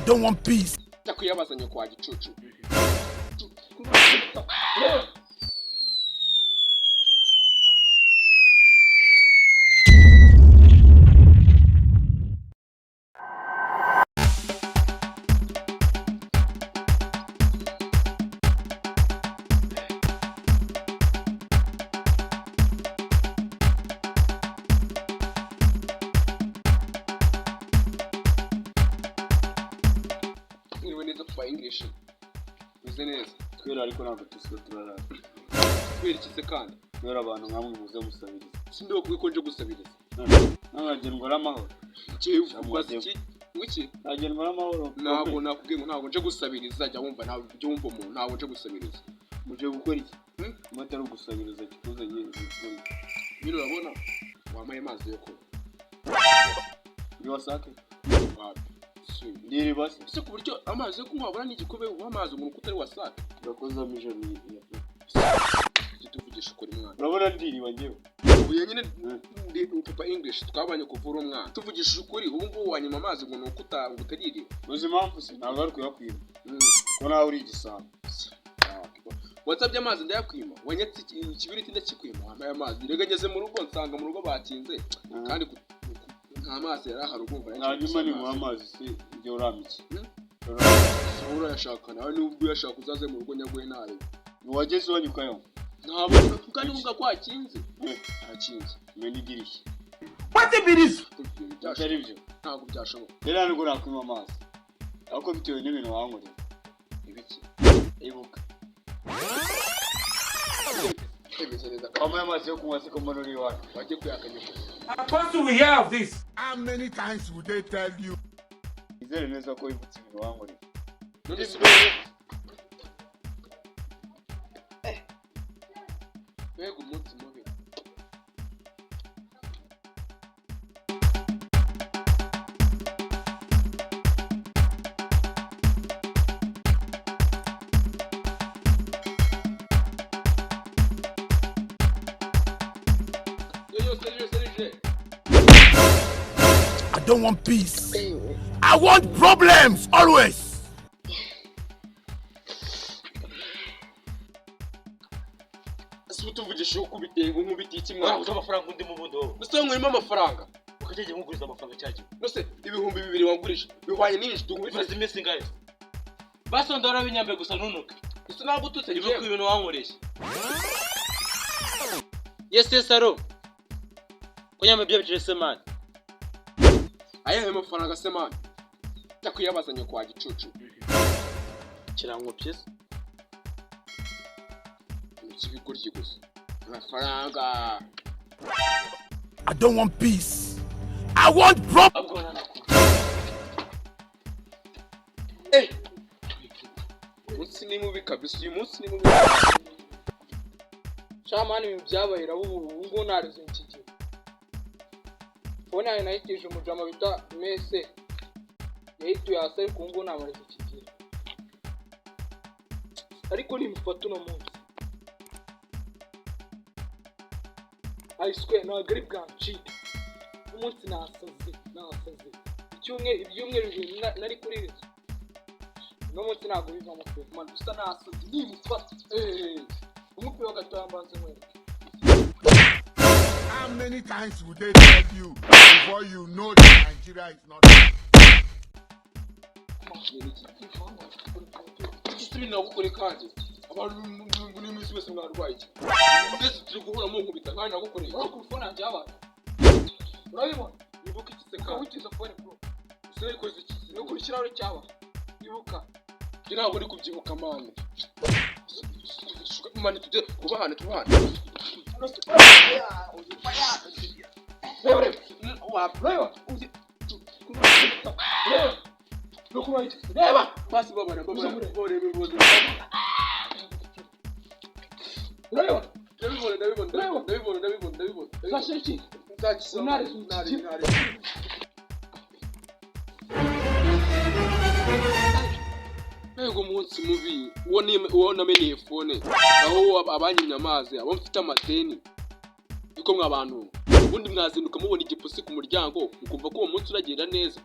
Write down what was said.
don't want peace. Jya kuyabazanya kwa gicucu. Mwiriwe neza kuba English. Meze neza. Twera, ariko ntabwo tusiba turarara. Kubera iki se kandi? Kubera abantu nkamwe muze musabiriza. Sindi wo ko nje gusabiriza. Ntagendwa n'amahoro. Jewe ubaza iki? Wiki? Ntagendwa n'amahoro. Ntabwo nakubwiye ngo ntabwo nje gusabiriza, jya wumva ntabwo jya wumva umuntu, ntabwo nje gusabiriza. Muje gukora iki? Hmm? Niba atari ugusabiriza kikuzanye, uje gukora iki? Nyine urabona wampaye amazi yo kunywa. Ndi wasake? Wapi? Si. Ndi iriba se? Ese ku buryo amazi yo kunywa wabura n'igikombe unywa amazi umuntu utari wasake? Urakozamo ijoro. Jya tuvugisha ukuri, mwana. Urabona ndi iriba njyewe? Ubu nyine ndi papa English, twabanye kuva uri umwana. Tuvugishije ukuri, ubu ngubu wanyuma amazi ngo ni uko ngo utaririba. Uzi impamvu se? Ntabwo ari kuyakwima ko nawe uri igisambo. Wansabye amazi ndayakwima, wanyatse ikibiriti ndakikwima, wampaye amazi. Rega ngeze mu rugo nsanga mu rugo bakinze kandi nta mazi yari ahari, urumva nari ngiye Hanyuma gusaba nimuha amazi. amazi se njye urampa iki? Hmm? Urampa. Wowe urayashaka nawe, nubwo uyashaka uzaze mu rugo nyaguhe nabi. Ntiwageze iwanyu ukayanywa? Ntabwo, kandi uvuga ko hakinze. Harakinze. Mena idirishya. Wetin be this? Ibintu Bitari byashoboka. byo. Ntabwo byashoboka. Rero ntabwo nakwima amazi, ariko bitewe n'ibintu wankoreye. Ibiki? Ibuka. Bimeze neza. Wampaye amazi yo kunywa se ko mbona uri iwacu? Wajye kuyakanya. Apostle, we hear of this. How many times will they tell you? Nizere neza ko wibutse ibintu wankoreye. None se, mbega umunsi mubi! Yo yo, serije, serije. I don't want peace. I want problems always. Ese ubu tuvugishije ukubitiye ngo nkubitiye iki, mwana? Urabuze amafaranga undi mu bundi wowe. Ese nkurimo amafaranga? Ukajya nkuguriza amafaranga cyagiye. Nose 2000 wangurije bihwanye n'iyi nshiti? Bimaze iminsi ingahe? Basonda warabinyambe gusa ntunuke. Ese ntabwo ututse? Ibuka Njyewe ibintu wankoreye. Yes, aro kunyambe byo bicire man. Ayahe mafaranga se, man? Jya kuyabazanya kwa gicucu. Kirangopye se? Ibintu by'ibigoryi gusa, amafaranga. I don't want peace. I want problems. Ahubwo nanakura. Eh, umunsi ni mubi kabisa, uyu munsi ni mubi. Shamani, ibintu byabaye iraba ubu ngubu narize iki gihe phone yanjye nayitije umujama bita mese, yayituye hasi, ariko ubu ngubu namarize iki gihe, ariko nimufata uno munsi, I swear ntabwo ari bwancike. Umunsi nasaze, nasaze icyumweru, ibyumweru 2 nari kuri iri nzu. Uno munsi ntabwo bivamo pe man, gusa nasaze, nimufata umupira gatoya mbanze nkwereke. How many times will they tell you before you know that Nigeria is not? Iki si ibintu nagukore kandi abantu n'iminsi wese mwarwaye iki? Mbese turi guhura munkubita kandi nagukoreye iki? Urabona ko phone yanjye yabaye, urabibona? Ibuka iki se ukaba kandi? utiza phone, bro. Ese nayikoze iki? Ni ukuri ikirahure cyaba, ibuka. Njye ntabwo ndi kubyibuka, man. Man, tujye kubahana, tubahane. Reba, reba, Reba, reba, no kuba iki? Reba basi, babara, babara, babara. Urabibona? Ndabibona, ndabibona, ndabibona, ndabibona, ndabibona. Uzashyira iki? Nzakisoma. Unare. Ntare, ntare. Mbega umunsi mubi! Uwo nameneye phone, aho abanyimye amazi, abo mfite amadeni. Niko mwa bantu, ubundi mwazinduka mubona igipusi ku muryango mukumva ko uwo munsi uragenda neza.